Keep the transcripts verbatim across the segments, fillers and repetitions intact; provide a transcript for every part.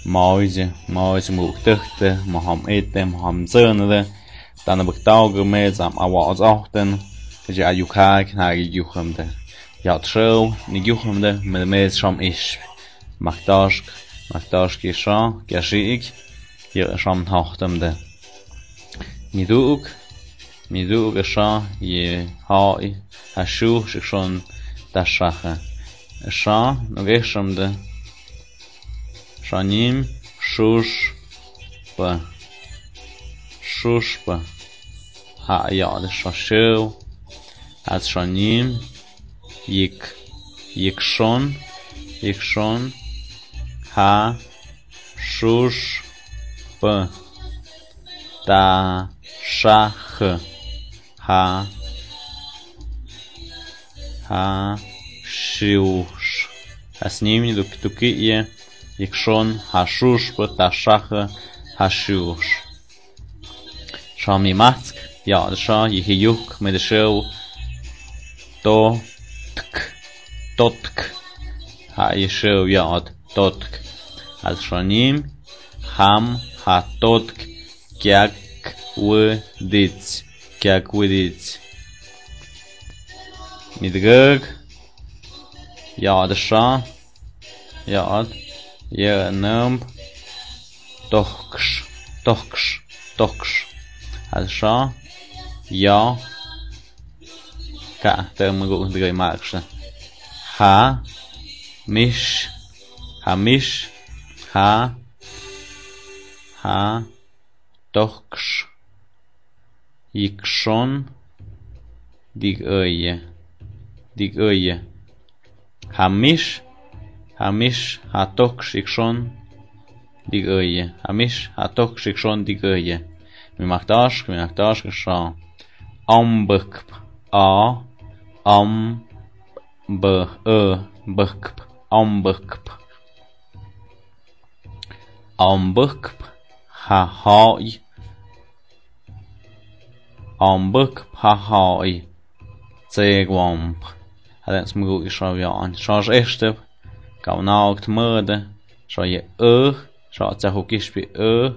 Moise, Moise, muk tøhte, moham ete, moham zønede. Denne bøk dauge me zam awa os ohten. Je a yukha kna yuhamde. Ja trøv, ni yuhamde, me me som ish. Maktosk, maktosk isha, ja shiik, ja som hohtemde. Miduk, miduk isha, je ha, ha shu, shikshon, tashaha. Isha, nuk ishamde. Shanim, shush, pa. Shush, pa. Ha, ja, de sha shu. At shanim, yik, yikshon, yikshon. Ha, shush, pa. Ta, shah, ha, ha, shush. Asnim ni duk tuki ye, yikshon, ha shush, pa ta shah, ha shush. Shami matsk, ja, sha, yihi yuk, me de shu. To, tk, totk. Ha, ye shu, ja, totk. At shanim, ham, ha totk, kiak, wi, dits, kiak, wi, dits. Midgøg, ja, de sha, ja, ye, num, tohksh, tohksh, tohksh. At sha, ja, ka, te me gu, de gøy maksha. Ha, mish, ha, mish, ha, ha, tohksh, yikshon, dig øye, dig øye. Ha mish, ha mish, ha tohksh, yikshon, dig øye. Ha mish, ha tohksh, yikshon, dig øye. Mi maktosk, mi maktosk, sha. Ombøkp, a, om, b, ø, bøkp, ombøkp. Ombøkp, ha, hoi. Ombøkp, ha, hoi. Tsegwomp. Hadden smugu i sha, ja, an sha, sha, este. Ka, na, ok, tmøde. Sha, ye, ø. Sha, tsa, hukishpi, ø.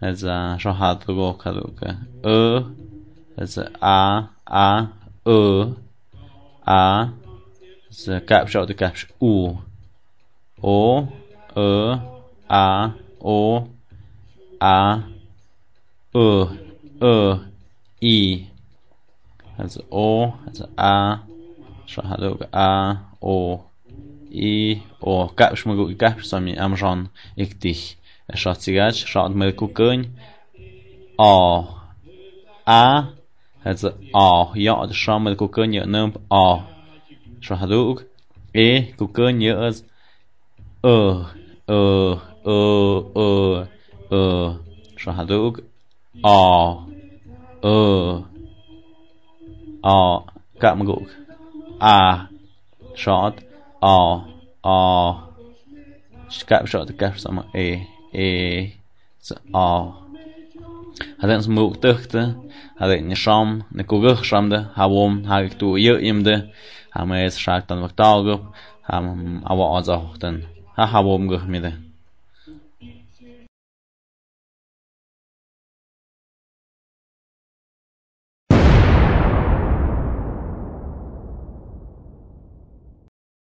Eza, sha, ha, du, go, ka, du, ka. Ø. Eza, a, a, ø. A. Eza, kap, sha, du, kap, sha, u. O, ø, a, o, a, ø, ø, i. Hadden o, hadden a, sha, hadden a, o, i, o. Kap, smugu, i, kap, sami, amjon, ikti. Sha, tsigach, sha, me, kukøn. A, a, hadden a, ja, sha, me, kukøn, ja, num, a. Sha, hadden e, kukøn, ja, ø, ø, ø, ø, ø. Sha, hadden a, ø, a, kap, me, kuk, a. Sha, a, a. Kap, sha, kap, sama, e, e. Eza, a. Hadden smugu tøhte, hadden ni sham, ni kugøg shamde, ha, wom, ha, gik, tu, ye, imde, ha, me, eza, shak, tan, wak, ta, gup, ha, m, awa, a, za, den, ha, ha, wom, gøg, mide.